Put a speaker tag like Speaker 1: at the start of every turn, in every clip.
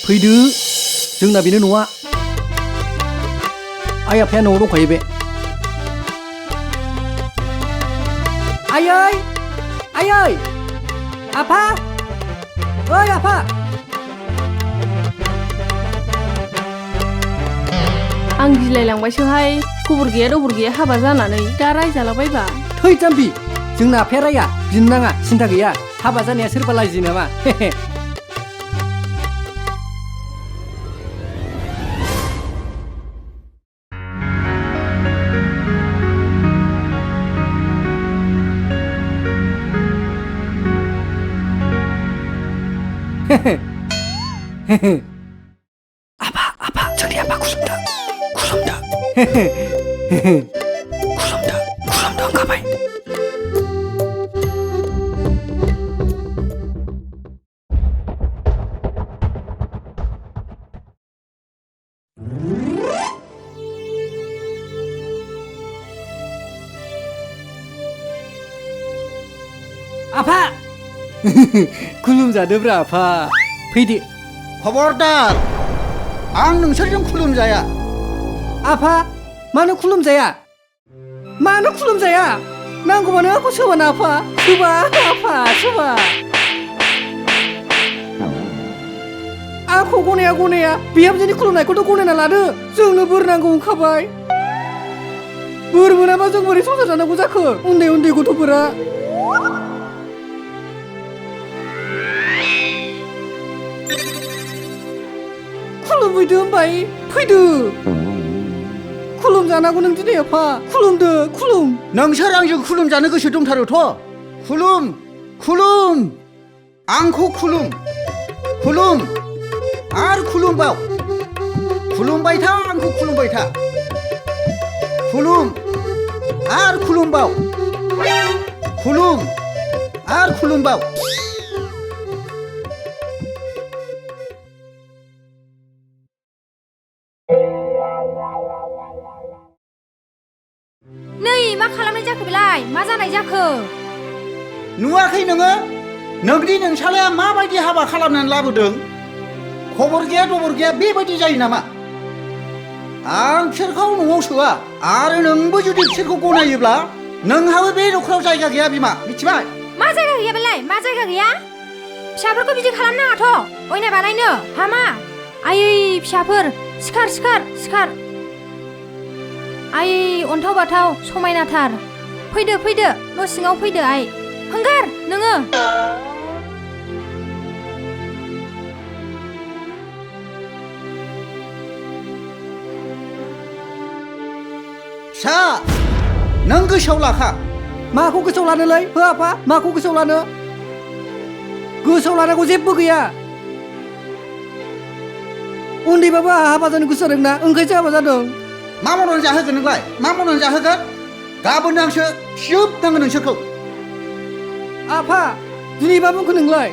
Speaker 1: फैदो जोंना बेनो न'आ आइ आफाया न'आव दंखायो बे आयै आयै आफा ओइ आफा
Speaker 2: आं गिलायलांबायसोहाय खबर गैया दबर गैया हाबा जानानै दा रायजालाबायबा
Speaker 1: थै जाम्बि जोंना आफाया राया गिनो नाङा सिन्था गैया हाबा जानाया सोरबा लाजियो नामा 아빠 저리 아빠 구름다 가봐이 아빠 खुलुमजादोब्रा आफा फैदो
Speaker 3: खबरदार आं नोंसोरजों खुलुमजाया
Speaker 1: आफा मानो खुलुमजाया नांगौबानो आंखौ सोबाना आफा सोबा आंखौ गनाया बिहामजोनि खुलुमनायखौथ' गनायना लादो जोंनो बोर नांगौ ओंखारबाय बोर मोनाबा जों बोरै संसार जानांगौ जाखो उन्दै गथ'फोरा खुलुमफैदो होनबाय फैदो खुलुमजानांगौ नों दिनै आफा खुलुम
Speaker 3: नोंसोर आंजों खुलुमजानो गोसो दंथारोथ' खुलुम आंखौ खुलुम आरो खुलुमबाव खुलुमबाय था आंखौ खुलुमबाय था खुलुम आरो खुलुमबाव खुलुम आरो खुलुमबाव
Speaker 4: नै मा खालामनाय जाखो बेलाय मा जानाय जाखो
Speaker 3: नुवाखै नोङो नोंनि नोंसालाया माबायदि हाबा खालामनानै लाबोदों खबर गैया दबर गैया बेबायदि जायो नामा आं बिसोरखौ न'आव सोआ आरो नोंबो जुदि बिसोरखौ गनायोब्ला नोंहाबो बे न'खराव जायगा गैया बिमा मिथिबाय
Speaker 4: मा जायगा गैया बेलाय मा जायगा गैया फिसाफोरखौ बिदि खालामनाङाथ' अयनाय बानायनो हामा आयै फिसाफोर सिखार आयै अन्थाव बाथाव समायनाथार फैदो न' सिङाव फैदो आइ हंगार नोङो
Speaker 3: फिसा नों गोसोआव लाखा
Speaker 1: माखौ गोसोआव लानोलै हो आफा माखौ गोसोआव लानो गोसोआव लानांगौ जेबो गैया उन्दैबाबो आंहा हाबा जानो गोसो जादोंना ओंखायसो हाबा जादों
Speaker 3: मा मावनानै जाहोगोन नोंलाय मा मावनानै जाहोगोन गाबोन आंसो सिजोबनांगोन नोंसोरखौ
Speaker 1: आफा दिनै मा बुंखो नोंलाय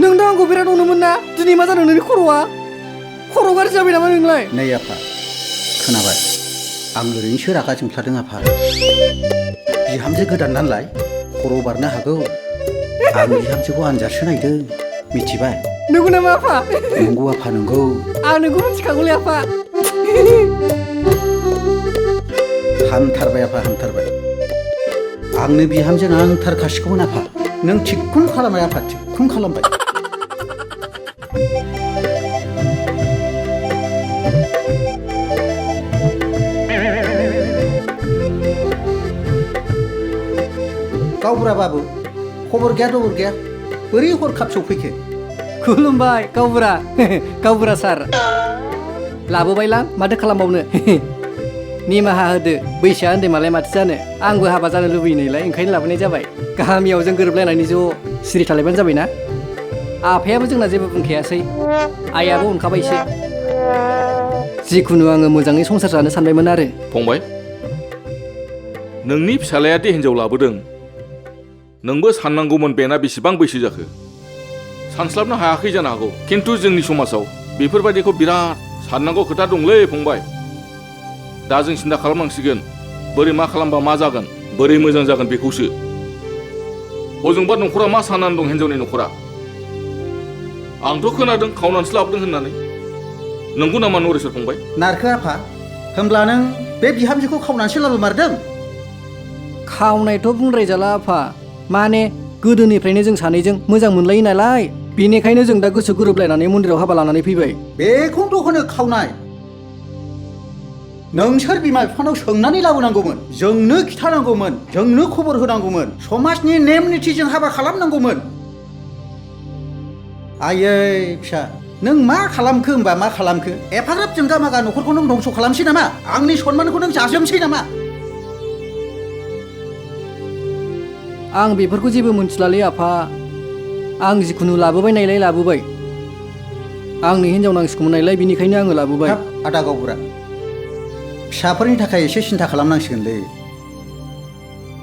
Speaker 1: नों दा आंखौ बिराद अनोमोन ना दिनै मा जादों नोंनि खर' गाज्रि जाबाय नामा नोंलाय
Speaker 3: नै आफा खोनाबाय आं ओरैनोसो रागा जोंफ्लादों आफा बिहामजो गोदान नालाय खर' बारनो हागौ आं बिहामजोखौ आनजादसो नायदों मिथिबाय
Speaker 1: नंगौ नामा आफा
Speaker 3: नंगौ आफा नंगौ
Speaker 1: आं नोंखौ मिथिखागौलै आफा
Speaker 3: हामथारबाय आफा हामथारबाय आंनो बिहामजो नांथारखासिगौमोन आफा नों थिगखौनो खालामबाय आफा थिगखौनो खालामबाय गावबुरा बाबु खबर गैया दबर गैया बोरै हरखाब सौफैखो
Speaker 1: खुलुमबाय गावबुरा सार लाबोबायलां माथो खालामबावनो निमाहा होदो बैसोआ उन्दै मालाय माथो जानो आंबो हाबा जानो लुबैनायलाय ओंखायनो लाबोनाय जाबाय गामियाव जों गोरोबलायनानै ज' सिरि थालायबानो जाबायना आफायाबो जोंना जेबो बुंखायासै आइयाबो अनखाबायसो जिखुनु आङो मोजाङै संसार जानो सानबायमोन आरो
Speaker 5: फंबाय नोंनि फिसालाया दे हिन्जाव लाबोदों नोंबो साननांगौमोन बेना बेसेबां बैसो जाखो सानस्लाबनो हायाखै जानो हागौ खिन्थु जोंनि समाजाव बेफोरबायदिखौ बिराद साननांगौ खोथा दंलै फंबाय दा जों सिन्था खालामनांसिगोन बोरै मा खालामबा मा जागोन बोरै मोजां जागोन बेखौसो हजोंबा न'खरा मा साननानै दं हिन्जावनि न'खरा आंथ' खोनादों खावनानैसो लाबोदों होननानै नंगौ नामा नरेश्वर फंबाय
Speaker 3: नारखो आफा होमब्ला नों बे बिहामजोखौ खावनानैसो लाबोमारदों
Speaker 1: खावनायथ' बुंद्रायजाला आफा माने गोदोनिफ्रायनो जों सानैजों मोजां मोनलायो नालाय बेनिखायनो जों दा गोसो गोरोबलायनानै मन्दिराव हाबा लानानै फैबाय
Speaker 3: बेखौथ' होनो खावनाय नोंसोर बिमा बिफानाव सोंनानै लाबोनांगौमोन जोंनो खिथानांगौमोन जोंनो खबर होनांगौमोन समाजनि नेम निथिजों हाबा खालामनांगौमोन आयै फिसा नों मा खालामखो होमबा मा खालामखो एफाग्राब जोंगा मागा न'खरखौ नों धंस' खालामसै नामा आंनि सन्मानखौ नों जाजोबसै नामा
Speaker 1: आं बेफोरखौ जेबो मोनथिलालै आफा आं जिखुनु लाबोबाय नायलाय लाबोबाय आंनि हिन्जाव नांसिगौमोन नायलाय बिनिखायनो आङो लाबोबाय
Speaker 3: हाब आदा गावबुरा फिसाफोरनि थाखाय एसे सिन्था खालामनांसिगोनलै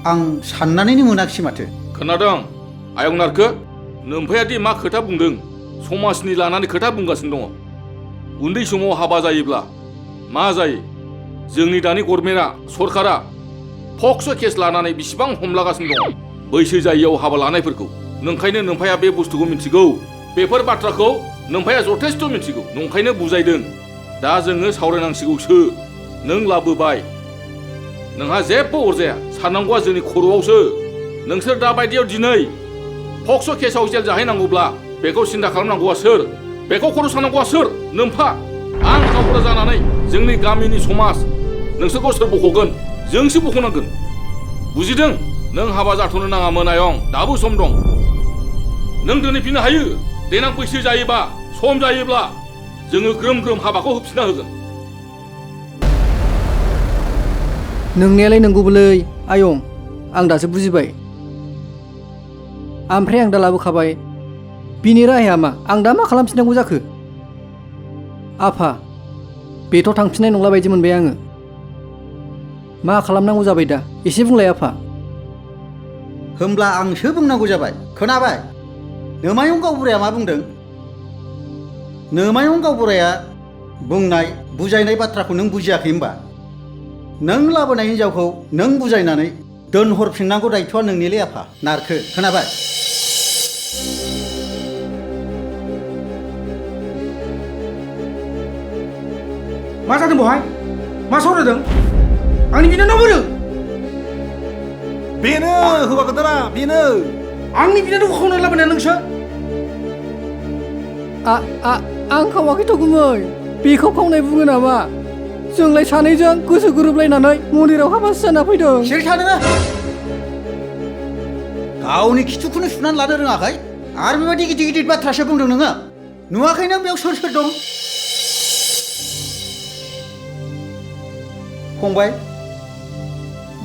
Speaker 3: आं साननानैनो मोनाखिसै माथो
Speaker 5: खोनादों आयं नारखो नोम्फायादि मा खोथा बुंदों समाजनि लानानै खोथा बुंगासिनो दङ उन्दै समाव हाबा जायोब्ला मा जायो जोंनि दानि गभर्नमेन्टआ सरकारा पक्स' केस लानानै बिसिबां हमलागासिनो दङ बैसो जायियाव हाबा लानायफोरखौ नोंखायनो नोम्फाया बे बुस्थुखौ मिथिगौ बेफोर बाथ्राखौ नोम्फाया जथेस्थ' मिथिगौ नंखायनो बुजायदों दा जोङो सावरायनांसिगौसो नों लाबोबाय नोंहा जेबो अरजाया साननांगौआ जोंनि खर'आवसो नोंसोर दा बायदियाव दिनै पक्स' केसाव जेल जाहैनांगौब्ला बेखौ सिन्था खालामनांगौआ सोर बेखौ खर' सानांगौआ सोर नोम्फा आं गावबुरा जानानै जोंनि गामिनि समाज नोंसोरखौ सोर बख'गोन जोंसो बख'नांगोन बुजिदों नों हाबा जाथ'नो नाङामोन आयं दाबो सम दं नों दोनहैफिननो हायो देनां बैसो जायोबा सम जायोब्ला जोङो ग्रोम ग्रोम हाबाखौ होफिनना होगोन
Speaker 1: नोंनायालाय नंगौबोलै आयं आं दासो बुजिबाय ओमफ्राय आं दा लाबोखाबाय बिनि राहाया मा आं दा मा खालामफिननांगौ जाखो आफा बेथ' थांफिननाय नंला बायदि मोनबाय आङो मा खालामनांगौ जाबाय दा एसे बुंलाय आफा
Speaker 3: होमब्ला आंसो बुंनांगौ जाबाय खोनाबाय नोमायं गावबुराया मा बुंदों नोमायं गावबुराया बुंनाय बुजायनाय बाथ्राखौ नों बुजियाखै होमबा नों लाबोनाय हिन्जावखौ नों बुजायनानै दोनहरफिननांगौ दायथ'आ नोंनिलै आफा नारखो खोनाबाय
Speaker 6: मा जादों बहाय मा सावरायदों आंनि बिनानाव बोरो
Speaker 7: बेनो हौवा गोदाना बेनो
Speaker 6: आंनि बिनानावखौ खावनानै लाबोनाया नोंसो
Speaker 1: आं खावाखैथ' गुमै बेखौ खावनाय बुङो नामा जोंलाय सानैजों गोसो गोरोबलायनानै मन्दिराव हाबासो जाना फैदों
Speaker 3: सिरि था नोङो गावनि खिथुखौनो सुनानै लानो रोङाखै आरो बेबायदि गिदिर गिदिर बाथ्रासो बुंदों नोङो नुवाखै नों बेयाव सोर सोर दं फंबाय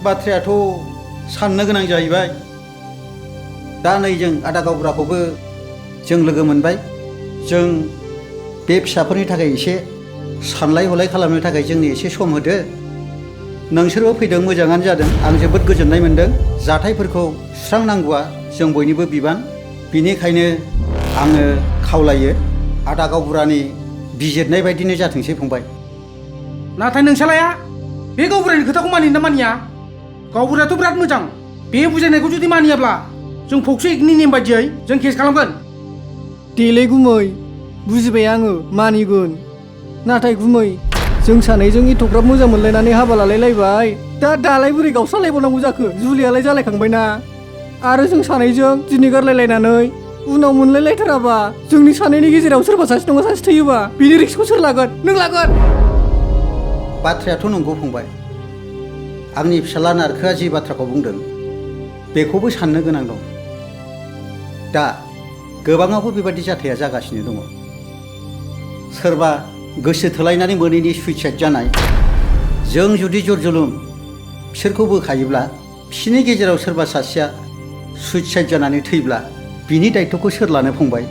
Speaker 3: बाथ्रायाथ' साननो गोनां जाहैबाय दा नै जों आदा गावबुराखौबो जों लोगो मोनबाय जों बे फिसाफोरनि थाखाय एसे सानलाय हलाय खालामनो थाखाय जोंनो एसे सम होदो नोंसोरबो फैदों मोजाङानो जादों आं जोबोद गोजोननाय मोनदों जाथायफोरखौ सुस्रांनांगौआ जों बयनिबो बिबान बिनिखायनो आङो खावलायो आदा गावबुरानि बिजिरनाय बायदिनो जाथोंसै फंबाय
Speaker 6: नाथाय नोंसालाया बे गावबुरानि खोथाखौ मानिना मानिया गावबुरायाथ' बिराद मोजां बे बुजायनायखौ जुदि मानियाब्ला जों पक्स' एक्टनि नेम बायदियै जों केस खालामगोन
Speaker 1: देलै गुमै बुजिबाय आङो मानिगोन नाथाय गुमै जों सानैजों एथ'ग्राब मोजां मोनलायनानै हाबा लालायलायबाय दालाय बोरै गावस्रालायबावनांगौ जाखो जुलियालाय जालायखांबायना आरो जों सानैजों दिनै गारलायलायनानै उनाव मोनलायलायथाराबा जोंनि सानैनि गेजेराव सोरबा सासे नङा सासे थैयोबा बिनि रिक्सखौ सोर लागोन नों लागोन
Speaker 3: बाथ्रायाथ' नंगौ फंबाय आंनि फिसाला नारखोआ जि बाथ्राखौ बुंदों बेखौबो साननो गोनां दं दा गोबाङावबो बेबादि जाथाया जागासिनो दङ सोरबा गोसो थोलायनानै मोनैनि सुइसाइड जानाय जों जुदि जर जुलुम बिसोरखौ बोखायोब्ला बिसोरनि गेजेराव सोरबा सासेया सुइसाइड जानानै थैब्ला बिनि दायथ'खौ सोर लानो फंबाय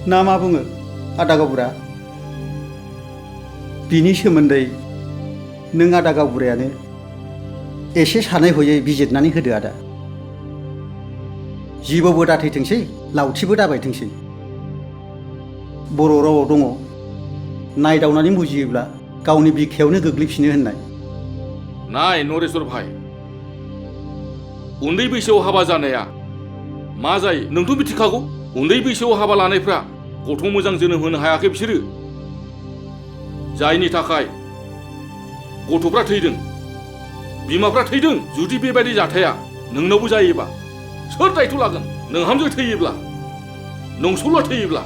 Speaker 3: ना मा बुङो आदा गावबुरा बिनि सोमोन्दै नों आदा गावबुरायानो एसे सानै हयै बिजिरनानै होदो आदा जिबौबो दाथैथोंसै लावथिबो दाबायथोंसै बर' रावआव दङ नायदावनानै बुजियोब्ला गावनि बिखायावनो गोग्लैफिनो होननाय
Speaker 5: नाय नरेश्वर भाई उन्दै बैसोआव हाबा जानाया मा जायो नोंथ' मिथिखागौ उन्दै बैसोआव हाबा लानायफ्रा गथ' मोजां जोनोम होनो हायाखै बिसोरो जायनि थाखाय गथ'फ्रा थैदों बिमाफ्रा थैदों जुदि बेबायदि जाथाया नोंनावबो जायोबा सोर दायथ' लागोन नोंहामजो थैयोब्ला नंसुला थैयोब्ला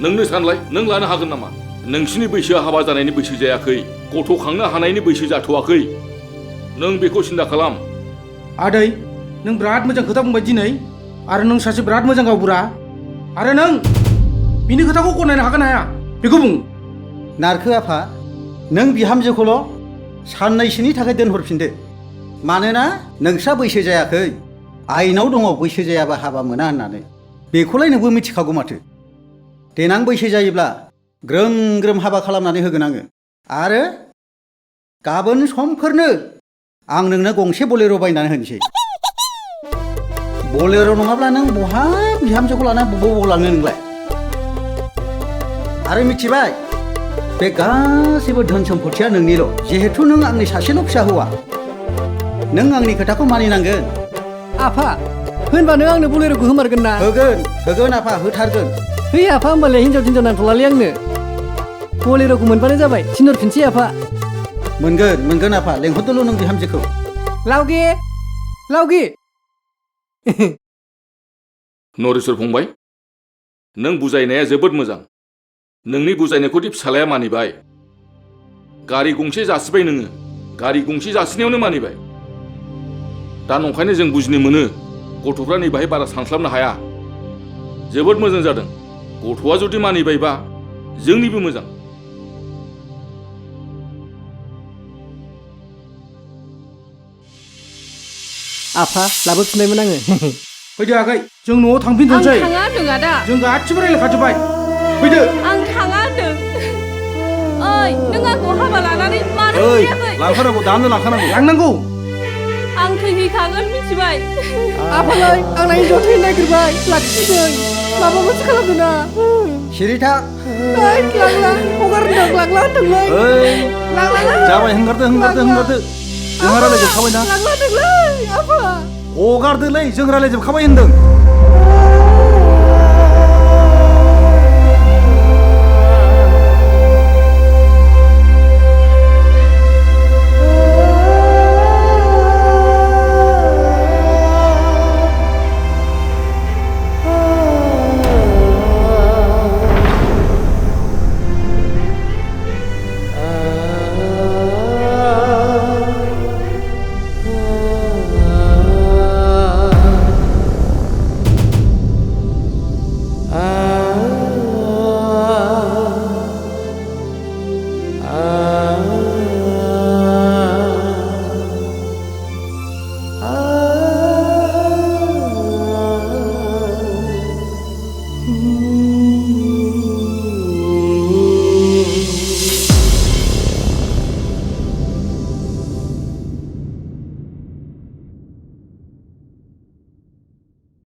Speaker 5: नोंनो सानलाय नों लानो हागोन नामा नोंसिनि बैसोआ हाबा जानायनि बैसो जायाखै गथ' खांनो हानायनि बैसो जाथ'वाखै नों बेखौ सिन्था खालाम
Speaker 6: आदै नों बिराद मोजां खोथा बुंबाय दिनै आरो नों सासे बिराद मोजां गावबुरा आरो नों बिनि खोथाखौ गनायनो हागोन हाया बेखौ बुं
Speaker 3: नारखो आफा नों बिहामजोखौल' साननैसोनि थाखाय दोनहरफिनदो मानोना नोंस्रा बैसो जायाखै आइनाव दङ बैसो जायाबा हाबा मोना होननानै बेखौलाय नोंबो मिथिखागौ माथो देनां बैसो जायोब्ला ग्रोम ग्रोम हाबा खालामनानै होगोन आङो आरो गाबोन समफोरनो आं नोंनो गंसे बलेर' बायनानै होनोसै बलेर' नङाब्ला नों बहा बिहामजोखौ लानानै बबाव लांनो नोंलाय आरो मिथिबाय बे गासैबो धोन सम्पथिया नोंनिल' जिहेथु नों आंनि सासेल' फिसा हौवा नों आंनि खोथाखौ मानिनांगोन
Speaker 1: आफा होनबा नों आंनो बलेर'खौ होमारगोन ना
Speaker 3: होगोन आफा होथारगोन
Speaker 1: है आफा होमबालाय हिन्जाव थिन्जाव नांथ'लालै आंनो बलेर'खौ मोनबानो जाबाय थिनहरफिनसै आफा
Speaker 3: मोनगोन आफा लेंहरदोल' नों बिहामजोखौ
Speaker 1: लावगे
Speaker 5: नरेश्वर फंबाय नों बुजायनाया जोबोद मोजां नोंनि बुजायनायखौदि फिसालाया मानिबाय गारि गंसे जासिबाय नोङो गारि गंसे जासिनायावनो मानिबाय दा नंखायनो जों बुजिनो मोनो गथ'फ्रा नै बाहाय बारा सानस्लाबनो हाया जोबोद मोजां जादों गथ'आ जुदि मानिबायबा जोंनिबो मोजां
Speaker 1: आफा लाबोफिननायमोन आङो
Speaker 6: फैदो आगै जों न'आव
Speaker 2: आं
Speaker 6: थांफिनथ'नोसै
Speaker 2: थाङा होनदों आदा
Speaker 6: जों गासिबो रायलायखाजोब्बाय फैदो
Speaker 2: आं थाङा होनदों ओइ नों आंखौ हाबा लानानै मानो
Speaker 7: ओइ
Speaker 2: फैयाखै
Speaker 7: लांखानांगौ दानो लांखानांगौ
Speaker 6: लांनांगौ
Speaker 2: आं थैहैखागोन मिथिबाय
Speaker 1: आफालाय आंना हिन्जाव थैनो नागिरबाय लाखिदों माबा मोनसे खालामदो ना
Speaker 3: सिरिथा
Speaker 1: लांला हगारदों लांला होनदोंलै
Speaker 7: ओइ
Speaker 1: लांला
Speaker 7: जाबाय हंगारदो जोंहा रायलायजोबखाबाय ना
Speaker 1: लांला होनदोंलै आफा
Speaker 7: हगारदोलै जों रायलायजोबखाबाय होनदों